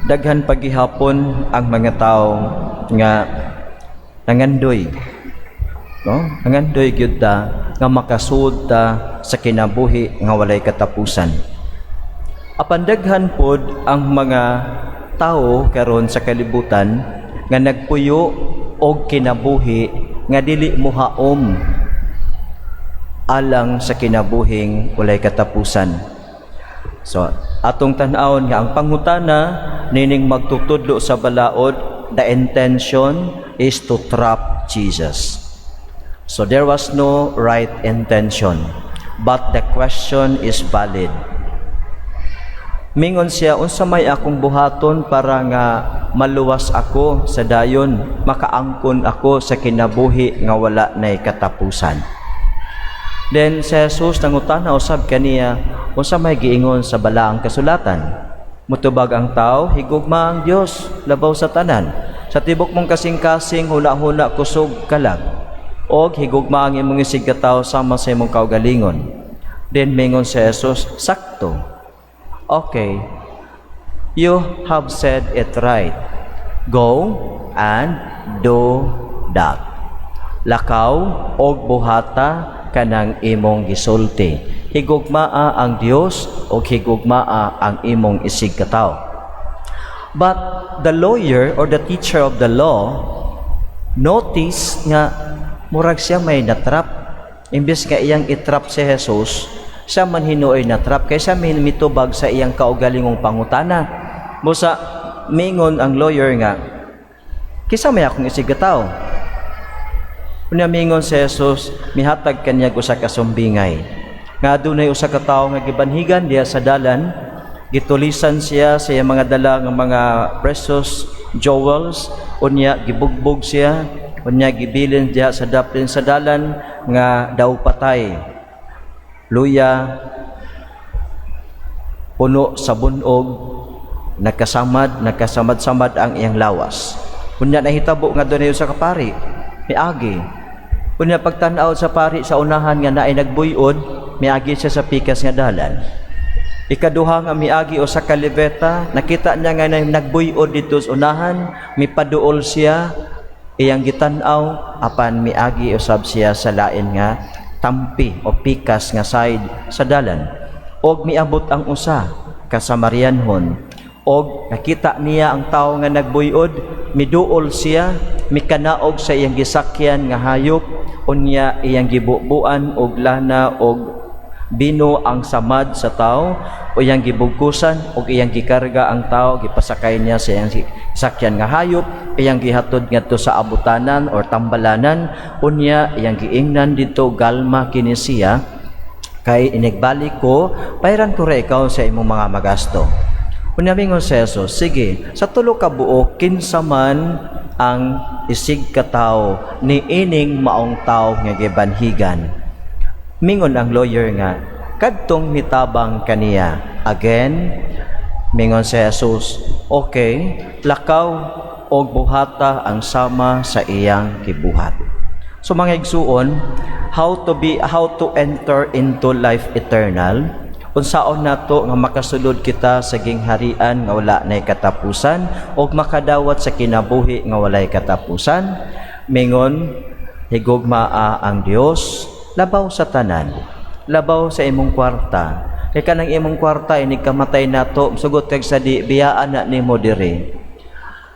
Daghan pagihapon ang mga tao nga nangandoy, no? Nangandoy gyud ta nga makasud ta sa kinabuhi nga walay katapusan. Apan daghan pod ang mga tao karon sa kalibutan nga nagpuyo og kinabuhi nga dili mohaom alang sa kinabuhing walay katapusan. So, atong tan-awon nga ang pangutana nining magtutudlo sa balaod, the intention is to trap Jesus. So there was no right intention, but the question is valid. Mingon siya, "Unsa may akong buhaton para nga maluwas ako sa dayon, makaangkon ako sa kinabuhi nga wala nay katapusan?" Then si Jesus nangutana usab kaniya, "Unsa may giingon sa balaang kasulatan?" Mutubag ang tao, "Higugma ang Dios labaw sa tanan, sa tibok mong kasing-kasing, huna-huna, kusog, kalag. Og higugma ang imong isigkatawo sama sa imong kaugalingon." Then mingon si Jesus, "Sakto. Okay. You have said it right. Go and do that." Lakaw og buhata kanang imong gisulti. Higugmaa ang Dios og higugmaa ang imong isigkatawo. But the lawyer or the teacher of the law notice nga murag siya may natrap. Imbes nga iyang itrap si Jesus, siya man hinuoy natrap kay siya may mitubag sa iyang kaugalingong pangutana. Busa mingon ang lawyer nga, "Kinsa may akong isigkatawo?" Unya mingon si Jesus, mihatag kaniya usa ka sumbingay. Nga adunay usa ka tawo nga gibanhigan diha sa dalan, gitulisan siya sa iyang mga dala nga mga precious jewels, unya gibugbog siya, unya gibilin diha sa daplin sa dalan nga daw patay. Luya, puno sa bunog, nagkasamad, nagkasamad-samad ang iyang lawas. Unya nahitabo nga dunay usa ka pari, miagi. Unya pagtan-aw sa pari sa unahan nga naay nagbuyod, miagi siya sa pikas nga dalan. Ikaduha nga miagi usa ka Levita, nakita niya nga nagbuyod didto sa unahan, mipaduol siya, iyang gitan-aw, apan miagi usab siya sa lain nga tampi o pikas nga side sa dalan. Og miabot ang usa ka Samarianhon og nakita niya ang tawo nga nagbuyod, miduol siya, mikanaog sa iyang gisakyan nga hayop, unya iyang gibubuan og lana og bino ang samad sa tao, o iyang gibugkusan og iyang gikarga ang tao, gipasakay niya sa iyang sakyan nga hayop, iyang gihatod ngadto sa abutanan or tambalanan, unya iyang giingnan didto, "Galma kini siya kay inigbalik ko, bayran ko ra ikaw sa imong mga magasto." Unya mingon si Jesus, "Sige, sa tulo ka buok, kinsa man ang isig katawo ni ining maong tawo nga gibanhigan?" Mingon ang lawyer nga, "Kadtong mitabang kaniya." Again, mingon si Jesus, "Okay, lakaw og buhata ang sama sa iyang gibuhat." So mga igsuon, how to enter into life eternal? Unsaon nato nga makasulod kita sa gingharian nga wala nay katapusan ug makadawat sa kinabuhi nga walay katapusan? Mingon, higugmaa ang Dios labaw sa tanan, labaw sa imong kwarta. Kay kanang imong kwarta, inig kamatay nato, sugot kag sadi, biyaan na nimo diri.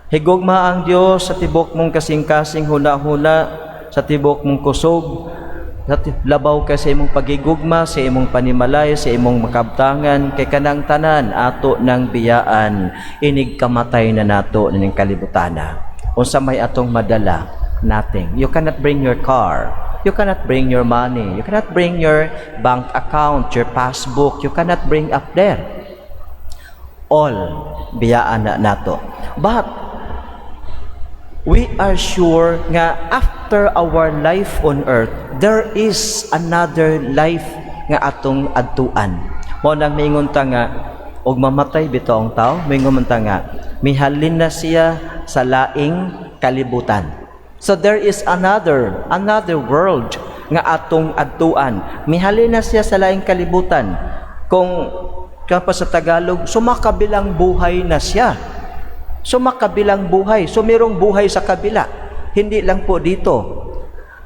Higugma ang Dios sa tibok mong kasing-kasing, huna-huna, sa tibok mong kusog, labaw ka sa imong pagigugma, sa imong panimalay, sa imong makabtangan, kay kanang tanan ato ng biyaan, inig kamatay na nato ning kalibutana. Unsa may atong madala? Nothing. You cannot bring your car. You cannot bring your money. You cannot bring your bank account, your passbook. You cannot bring up there. All biyaan na nato. But we are sure nga after our life on earth, there is another life nga atong adtuan. Mao nang mingon ta nga og mamatay bitaw ang tao, mingon man ta nga mihalin na siya sa laing kalibutan. So there is another world nga atong adtuan. Mihalin na siya sa laing kalibutan. Kung kapa sa Tagalog, sumakabilang buhay na siya. So makabilang buhay. So merong buhay sa kabila. Hindi lang po dito.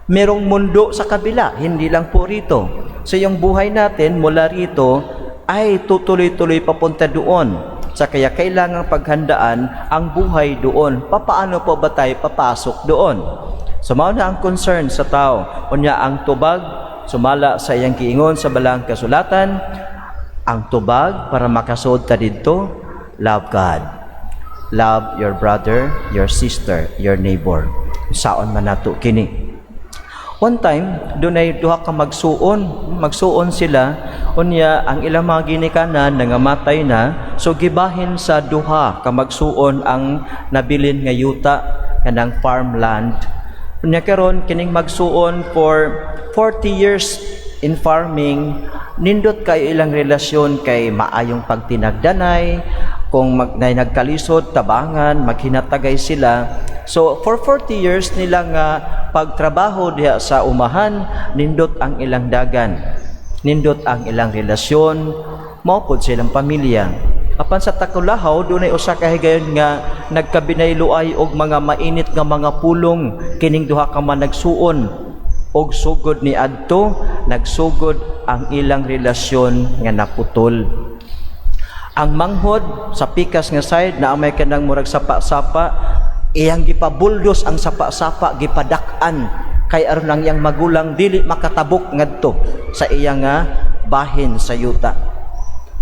Merong mundo sa kabila, hindi lang po rito. So yung buhay natin mula rito ay tutuloy-tuloy papunta doon. Sa kaya kailangang paghandaan ang buhay doon. Papaano po ba tayo papasok doon? So mao na ang concern sa tao. Unya ang tubag, sumala sa iyang giingon sa Balaang Kasulatan, ang tubag para makasuod ta didto, love God. Love your brother, your sister, your neighbor. Saon man nato kini. One time, dunay duha ka magsuon, magsuon sila, unya ang ilang mga ginikanan nangamatay na, so gibahin sa duha ka magsuon ang nabilin nga yuta, kanang farmland. Unya karon kining magsuon, for 40 years in farming, nindot kay ilang relasyon kay maayong pagtinagdanay, kung nagkalisod, tabangan, maghinatagay sila. So for 40 years nila nga pagtrabaho diha sa umahan, nindot ang ilang dagan. Nindot ang ilang relasyon, mao pod silang pamilya. Apan sa takulahaw, dunay usa ka higayon nga nagkabinayloay og mga mainit nga mga pulong kining duha ka managsuon, og sugod ni adto nagsugod ang ilang relasyon nga naputol. Ang manghod sa pikas nga side na may kanang murag sapa-sapa, iyang gipabuldos ang sapa-sapa, gipadak-an kay aron ang iyang magulang dili makatabok ngadto sa iya nga bahin sa yuta.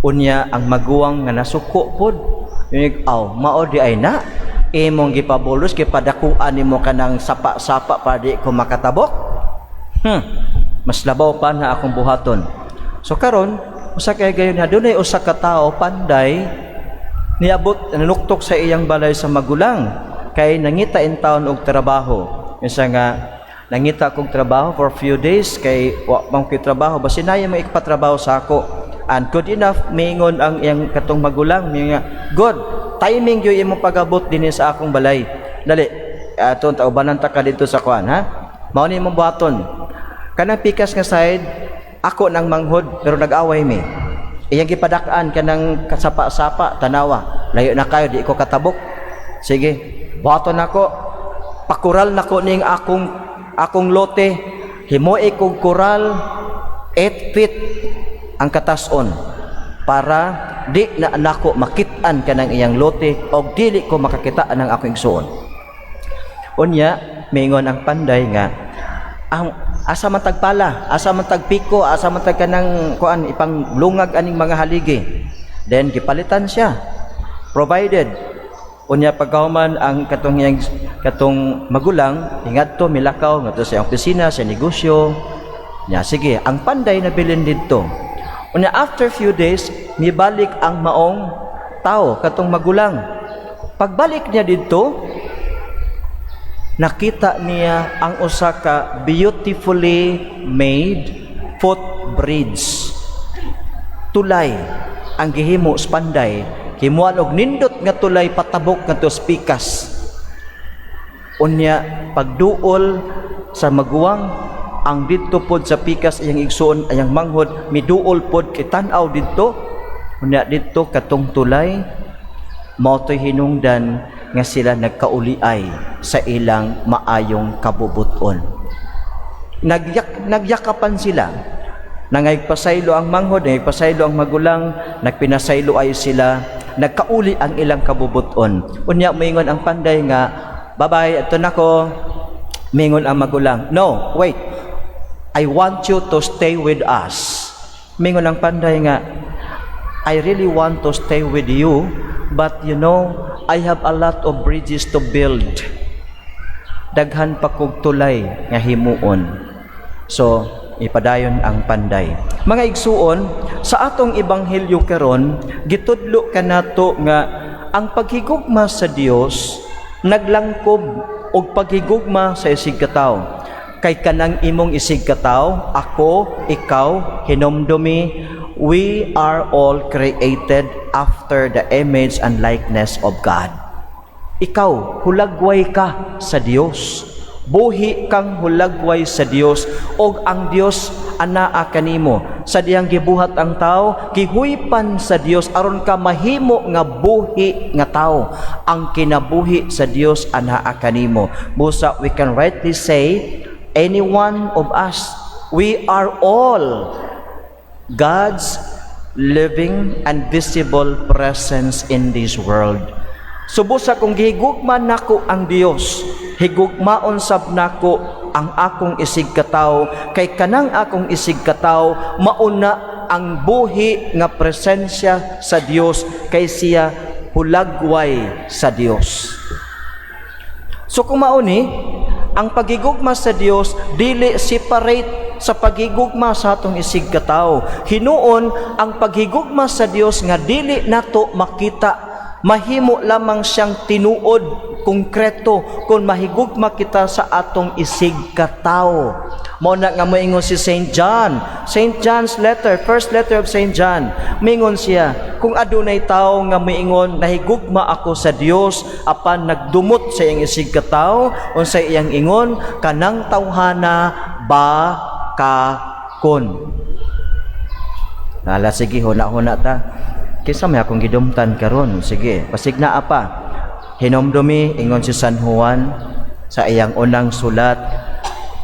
Unya ang maguwang nga nasuko pod, yung aw mao di ay na imong gipabulos, gipadakuan nimo kanang sapa-sapa para di ko makatabok. Mas labaw pa na akong buhaton. So karon, usa kay gayon na dunay usa ka tawo panday niabot, nanuktok sa iyang balay sa magulang kay nangita in town og trabaho. Isa nga nangita kog trabaho for few days kay wa man ko'y trabaho, basin naay mo ipatrabaho sa ako. And good enough, miingon ang iyang katong magulang, miingon nga, "Good timing gyud imong pag-abot dinhi sa akong balay. Dali, ato ta, ubanan ta ka dito sa kuan, ha. Mao ni imong buhaton. Kanang pikas nga side, ako nang manghod, pero nag-away mi. Iyang gipadak-an kanang kasapa-sapa. Tanawa, layo na kayo, di ko katabok. Sige, buhaton nako, pakural nako ning akong lote, himoi kog kural 8 feet ang katason para di na nako makit-an kanang iyang lote og dili ko makakita ng akong igsuon." Unya mingon ang panday nga, ang asa man tagpala, asa man tagpiko, asa man tag kanang kuan ipang lungag aning mga haligi. Then gipalitan siya. Provided. Unya pagkahuman, ang katong iyang katong magulang ingadto, milakaw ngadto sa iyang opisina, sa negosyo. Nya sige, ang panday na bilin didto. Unya after few days, mibalik ang maong tao, katong magulang. Pagbalik niya didto, nakita niya ang usa ka beautifully made footbridge. Tulay ang gihimo sa panday, himuan og nindot nga tulay patabok ngadto sa pikas. Unya pagduol sa maguwang, ang didto pod sa pikas iyang igsuon, ayang manghod, miduol pod kay tan-aw didto. Unya didto katong tulay, mao to'y hinungdan nga sila nagkauliay sa ilang maayong kabubuton. Nagyakapan sila. Nangaypasaylo ang manghod, nangaypasaylo ang magulang, nagpinasaylo ay sila, nagkauli ang ilang kabubuton. Unya moingon ang panday nga, "Bye-bye, ato nako." Mingon ang magulang, "No, wait. I want you to stay with us." Mingon ang panday nga, "I really want to stay with you, but I have a lot of bridges to build. Daghan pa kog tulay nga himuon." So, ipadayon ang panday. Mga igsuon, sa atong ebanghelyo karon, gitudlo kanato nga ang paghigugma sa Dios naglangkob og paghigugma sa isigkatawo. Kay kanang imong isigkatawo, ako, ikaw, hinumdumi, we are all created after the image and likeness of God. Ikaw, hulagway ka sa Dios. Buhi kang hulagway sa Dios og ang Dios anaa kanimo. Sa dihang gibuhat ang tao, gihuypan sa Dios aron ka mahimo nga buhi nga tao. Ang kinabuhi sa Dios anaa kanimo. Busa we can rightly say, any one of us, we are all God's living and visible presence in this world. So busa kung gihigugma nako ang Dios, higugmaon sab nako ang akong isig katawo, kay kanang akong isig katawo mauna ang buhi nga presensya sa Dios, kay siya hulagway sa Dios. So kung mauni, ang pagigugma sa Dios dili separate sa paghigugma sa atong isig katawo. Hinuon ang paghigugma sa Dios nga dili nato makita, mahimo lamang siyang tinuod, konkreto, kung mahigugma kita sa atong isig katawo. Mao na nga moingon si Saint John, Saint John's letter, first letter of Saint John, mingon siya, kung adunay tawo nga moingon, "Nahigugma ako sa Dios," apan nagdumot sa iyang isig katawo, unsay iyang ingon? Kanang tawhana bakakon. Nala, sige, huna-huna ta. Kinsa may akong gidumtan karon? Sige, basig naa pa. Hinumdumi, ingon si San Juan sa iyang unang sulat,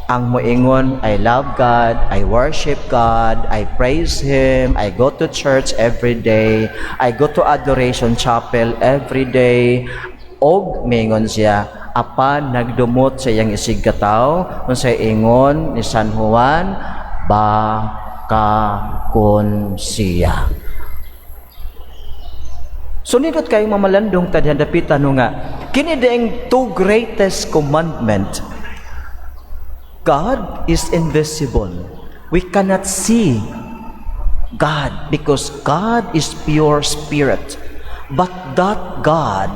ang moingon, "I love God, I worship God, I praise Him, I go to church every day, I go to adoration chapel every day," og mingon siya, apan nagdumot sa iyang isig katawo, unsay ingon ni San Juan? Bakakon siya. So nindot kayong mamalandong tadyan dapitan no nga kini diay two greatest commandment. God is invisible. We cannot see God because God is pure spirit. But that God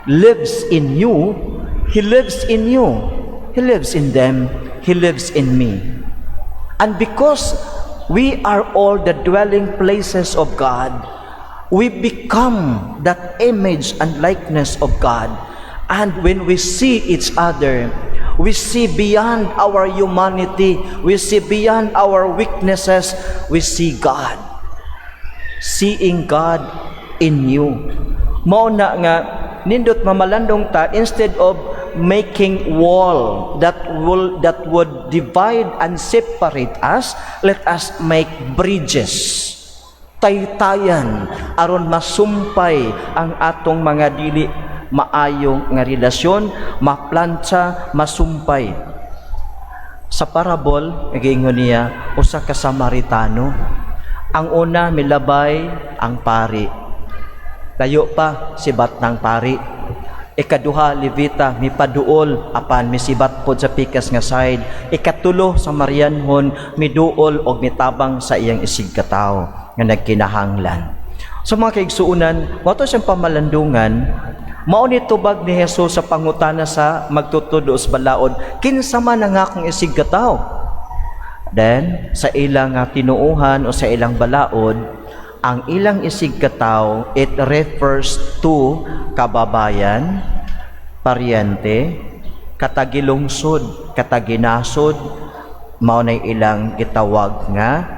lives in you. He lives in you. He lives in them. He lives in me. And because we are all the dwelling places of God, we become that image and likeness of God. And when we see each other, we see beyond our humanity, we see beyond our weaknesses, we see God. Seeing God in you. Mao na nga nindot mamalandong ta, instead of making wall that would divide and separate us, let us make bridges, taytayan, aron masumpay ang atong mga dili maayo nga relasyon, maplantsa, masumpay. Sa parable, giingon niya, usa ka Samaritano. Ang una milabay ang pari. Layo pa sibat ng pari. Ikaduha, Levita, mipaduol apan misibat pod sa pikas nga side. Ikatulo, Samarianhon, miduol og mitabang sa iyang isig katawo nga nagkinahanglan. So mga kaigsuonan, mao to siyang pamalandungan. Mao ni tubag ni Jesus sa pangutana sa magtutudlo sa balaod, "Kinsa man ang akong isig katawo?" Then sa ilang nga tinuohan o sa ilang balaod, ang ilang isig katawo, it refers to kababayan, paryente, katagilungsod, kataginasod, mao nay ilang gitawag nga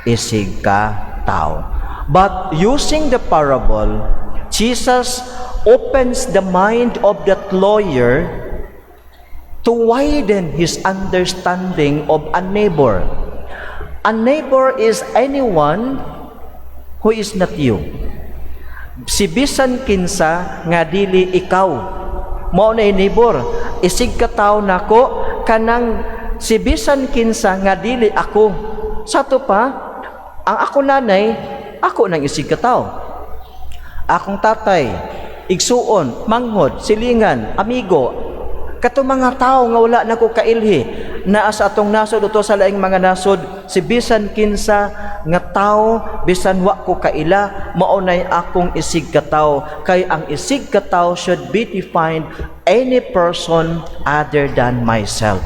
isig katawo. But using the parable, Jesus opens the mind of that lawyer to widen his understanding of a neighbor. A neighbor is anyone who is not you. Si bisan kinsa nga dili ikaw. Mao na neighbor. Isig katawo nako kanang si bisan kinsa nga dili ako. Sa ato pa, ang ako nanay, ako nang isig katawo. Akong tatay, igsuon, manghod, silingan, amigo, kato mga tao nga wala nako kailhi, naa sa atong nasod o sa laing mga nasod, si bisan kinsa nga tao, bisan wa ko kaila, mao nay akong isig katawo, kay ang isig katawo should be defined any person other than myself.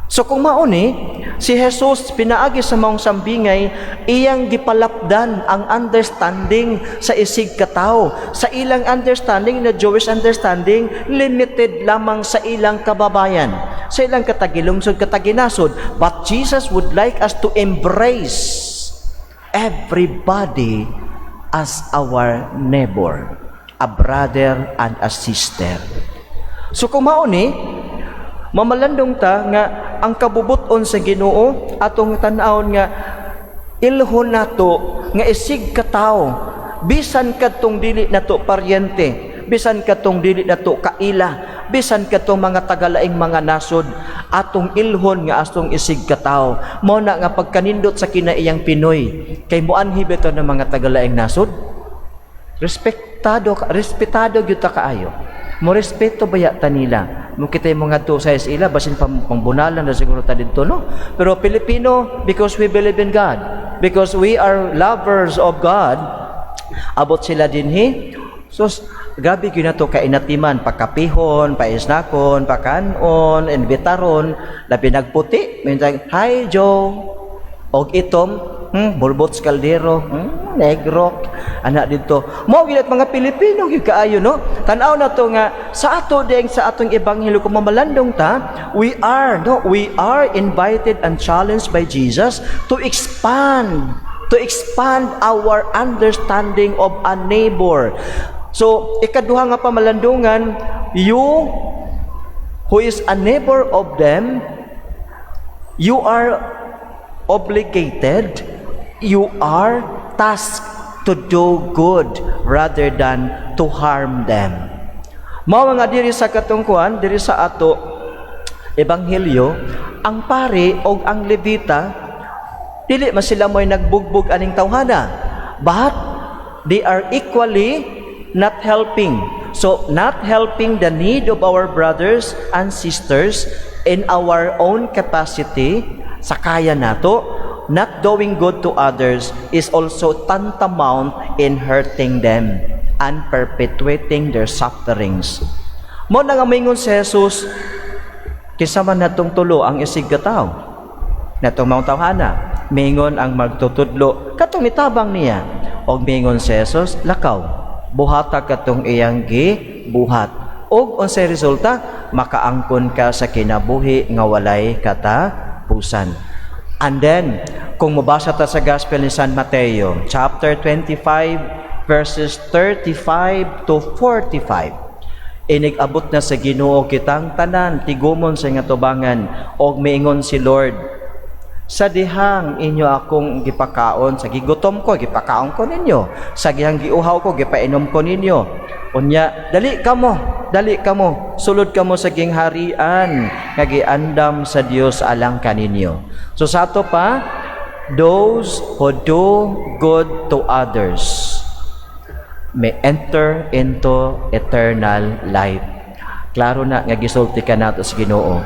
So kung mao ni, si Jesus pinaagi sa maong sambingay, iyang gipalapdan ang understanding sa isig katawo. Sa ilang understanding na Jewish understanding, limited lamang sa ilang kababayan. sa ilang katagilungsod, kataginasod. But Jesus would like us to embrace everybody as our neighbor, a brother and a sister. So kung mao ni, mamalandong ta nga ang kabubuton sa Ginoo, atong tan-awon nga ilhon nato nga isig katawo, bisan kadtong dili nato paryente, bisan kadtong dili nato kaila, bisan kadtong mga tagalaing mga nasod, atong ilhon nga atong isig katawo. Mao na nga pagkanindot sa kinaiyang Pinoy kay moanhi bitaw ng mga tagalaing nasod, respetado respetado gyud ta kaayo. Mo respeto baya ta nila. Mo kitay mga to sa ila, basin pangbunalan na siguro ta didto, no? Pero Pilipino, because we believe in God, because we are lovers of God, abot sila dinhi. So, grabe gyud nato kainatiman, pagkapihon, paisnakon, pakanon, imbitaron, labi nagputi, minsan, "Hi Joe," og itom, bulbot sa kaldero, negro, ana dito. Mao gyud at mga Pilipino gyud kaayo, no? Tan-aw na to nga sa ato ding sa atong ebanghelyo, kung mamalandong ta, we are, no, we are invited and challenged by Jesus to expand our understanding of a neighbor. So, ikaduha nga pamalandungan, you who is a neighbor of them, you are obligated, you are tasked to do good rather than to harm them. Mao nga diri sa katungkuan, diri sa ato ebanghelyo, ang pari og ang Levita, dili man sila mo'y nagbugbog aning tawhana, but they are equally not helping. So, not helping the need of our brothers and sisters in our own capacity, sa kaya nato, not doing good to others is also tantamount in hurting them and perpetuating their sufferings. Mao na nga mingon si Jesus, kinsa man natong tulo ang isig katawo natong maong tawhana? Mingon ang magtutudlo, katong nitabang niya. Og mingon si Jesus, "Lakaw, buhata katong iyang gibuhat." Og unsay resulta? Makaangkon ka sa kinabuhi nga walay katapusan. And then, kung mobasa ta sa Gospel ni San Mateo, chapter 25, verses 35 to 45, inig-abot na sa Ginoo kitang tanan tigumon sa nga tubangan, og miingon si Lord, "Sa dihang inyo akong gipakaon, sa gigutom ko, gipakaon ko ninyo. Sa dihang giuhaw ko, gipainom ko ninyo. Unya, dali kamo, dali kamo, sulod kamo sa gingharian nga giandam sa Dios alang kaninyo." So sa ato pa, those who do good to others may enter into eternal life. Klaro na nga gisulti ka nato sa Ginoo.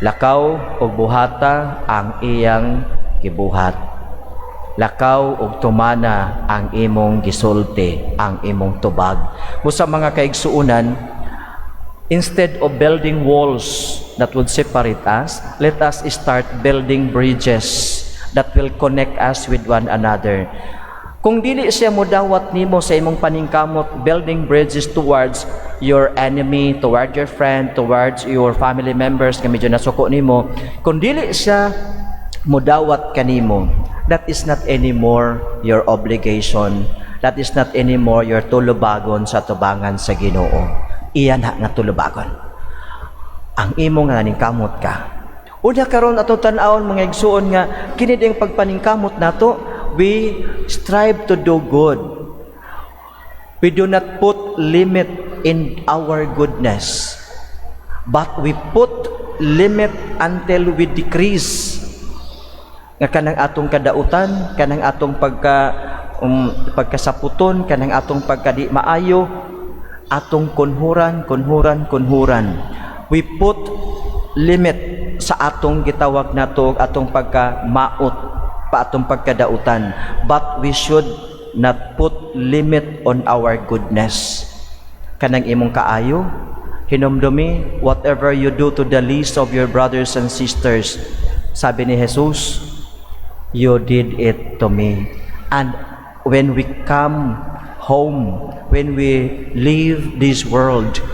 Lakaw ug buhata ang iyang gibuhat. Lakaw ug tumana ang imong gisulti, ang imong tubag. Busa, mga kaigsuonan, instead of building walls that would separate us, let us start building bridges that will connect us with one another. Kung dili siya modawat nimo sa imong paningkamot, building bridges towards your enemy, toward your friend, towards your family members nga medyo nasuko nimo, kung dili siya modawat kanimo, that is not anymore your obligation. That is not anymore your tulubagon sa tubangan sa Ginoo. Iya na nga tulubagon. Ang imo nga naningkamot ka. Una karon ato tan-awon, mga igsuon, nga kini ding pagpaningkamot nato, we strive to do good. We do not put limit in our goodness, but we put limit until we decrease. Nga kanang atong kadautan, kanang atong pagkasaputon, kanang atong pagkadi maayo, atong kunhuran, kunhuran, kunhuran. We put limit sa atong gitawag nato atong pagka maot pa, atong pagkadautan, but we should not put limit on our goodness. Kanang imong kaayo, hinumdumi, whatever you do to the least of your brothers and sisters, sabi ni Jesus, you did it to me. And when we come home, when we leave this world,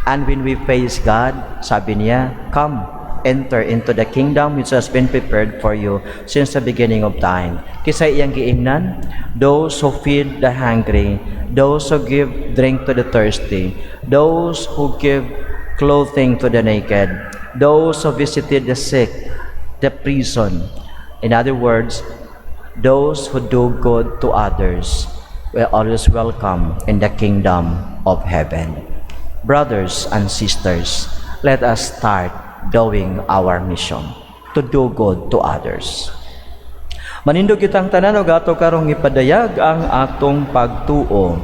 And when we face God, sabi niya, "Come, enter into the kingdom which has been prepared for you since the beginning of time." Kinsay iyang giingnan? Those who feed the hungry, those who give drink to the thirsty, those who give clothing to the naked, those who visited the sick, the prison. In other words, those who do good to others will always welcome in the kingdom of heaven. Brothers and sisters, let us start doing our mission to do good to others. Manindog kitang tanan ug ato karong ipadayag ang atong pagtuo.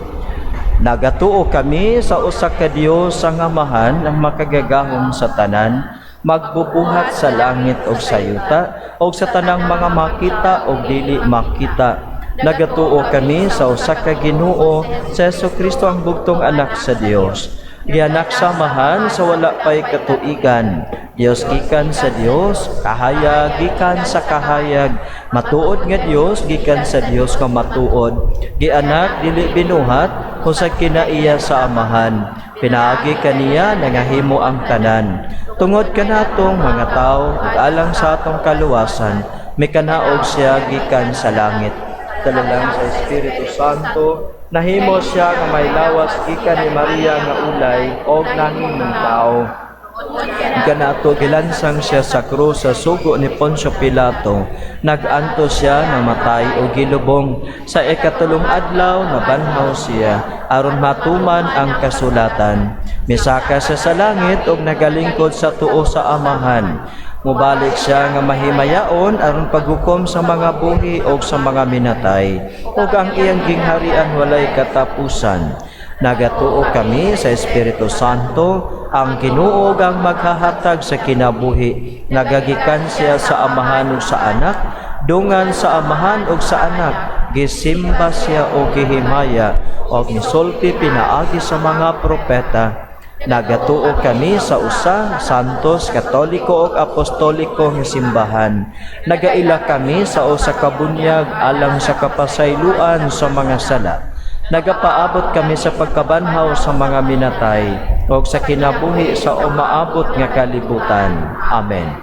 Nagatuo kami sa usa ka Dios, ang Amahan, ang makagagahom sa tanan, magbubuhat sa langit ug sa yuta ug sa tanang mga makita ug dili makita. Nagatuo kami sa usa ka Ginoo, sa Hesukristo, ang bugtong anak sa Dios. Gianak sa Amahan sa wala pay katuigan. Dios gikan sa Dios, kahayag gikan sa kahayag, matuod nga Dios gikan sa Dios nga matuod. Gianak, dili binuhat, husag kinaiya sa Amahan. Pinaagi kaniya nangahimo ang tanan. Tungod kanatong mga tao ug alang sa atong kaluwasan, mikanaog siya gikan sa langit. Talalang sa Espiritu Santo, nahimo siya nga may lawas gikan ni Maria nga ulay og nahimong tao. Kanato gilansang siya sa krus sa sugo ni Poncio Pilato. Nag-antos siya, namatay o gilubong. Sa ikatulong adlaw nabanhaw siya aron matuman ang kasulatan. Misaka siya sa langit ug nagalingkod sa tuo sa Amahan. Mubalik siya nga mahimayaon aron paghukom sa mga buhi o sa mga minatay, ug ang iyang gingharian walay katapusan. Nagatuo kami sa Espiritu Santo, ang Ginoo ang maghahatag sa kinabuhi. Nagagikan siya sa Amahan ug sa Anak, dungan sa Amahan ug sa Anak, gisimba siya o gihimaya, og misulti pinaagi sa mga propeta. Nagatuo kami sa usa, Santos, Katoliko ug Apostoliko nga simbahan. Nagaila kami sa usa ka bunyag alang sa kapasayloan sa mga sala. Nagapaabot kami sa pagkabanhaw sa mga minatay ug sa kinabuhi sa umaabot nga kalibutan. Amen.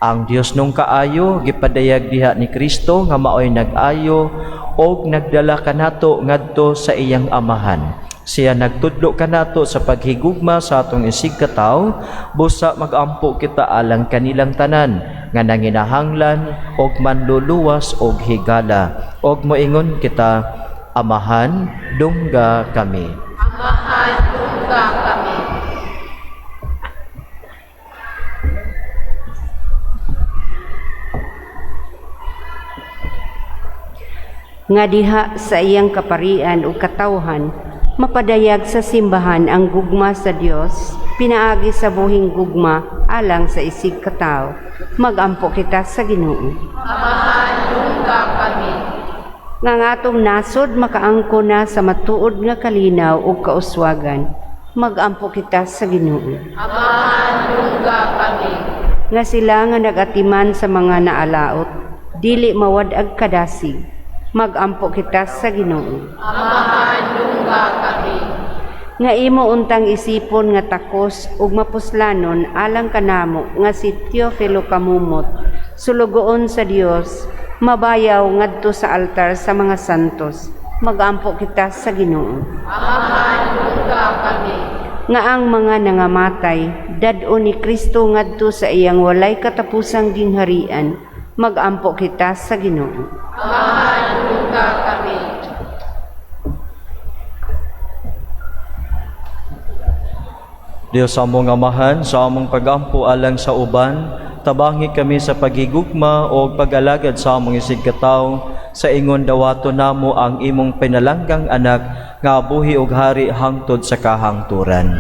Ang Dios nung kaayo gipadayag diha ni Kristo nga maoy nag-ayo og nagdala kanato ngadto sa iyang Amahan. Siya nagtudlo kanato sa paghigugma sa atong isigkatawo, busa magampo kita alang kanilang tanan nga nanginahanglan og manluluwas og higala. Og moingon kita, Amahan, dungga kami. Amahan, dungga kami. Nga diha sa iyang kaparian ug katawhan mapadayag sa simbahan ang gugma sa Dios pinaagi sa buhing gugma alang sa isig katawo. Magampo kita sa Ginoo. Amahan, dungga kami. Nga ang atong nasod makaangko na sa matuod nga kalinaw ug kauswagan. Magampo kita sa Ginoo. Amahan, dungga kami. Nga sila nga nagatiman sa mga naalaot dili mawad-ag kadasig. Magampo kita sa Ginoo. Amahan, dungga kami. Nga imo untang isipon nga takos ug mapuslanon alang kanamo nga si Teofilo Camomot, sulugoon sa Dios, mabayaw ngadto sa altar sa mga santos. Magampo kita sa Ginoo. Amahan, dungga kami. Nga ang mga nangamatay dad-on ni Kristo ngadto sa iyang walay katapusang gingharian. Magampo kita sa Ginoo. Amahan, dungga kami. Diyos among Amahan, sa among pagampo alang sa uban, tabangi kami sa paghigugma o pag-alagad sa among isigkatawo, sa ingon dawato namo ang imong pinalanggang anak nga buhi og hari hangtod sa kahangturan.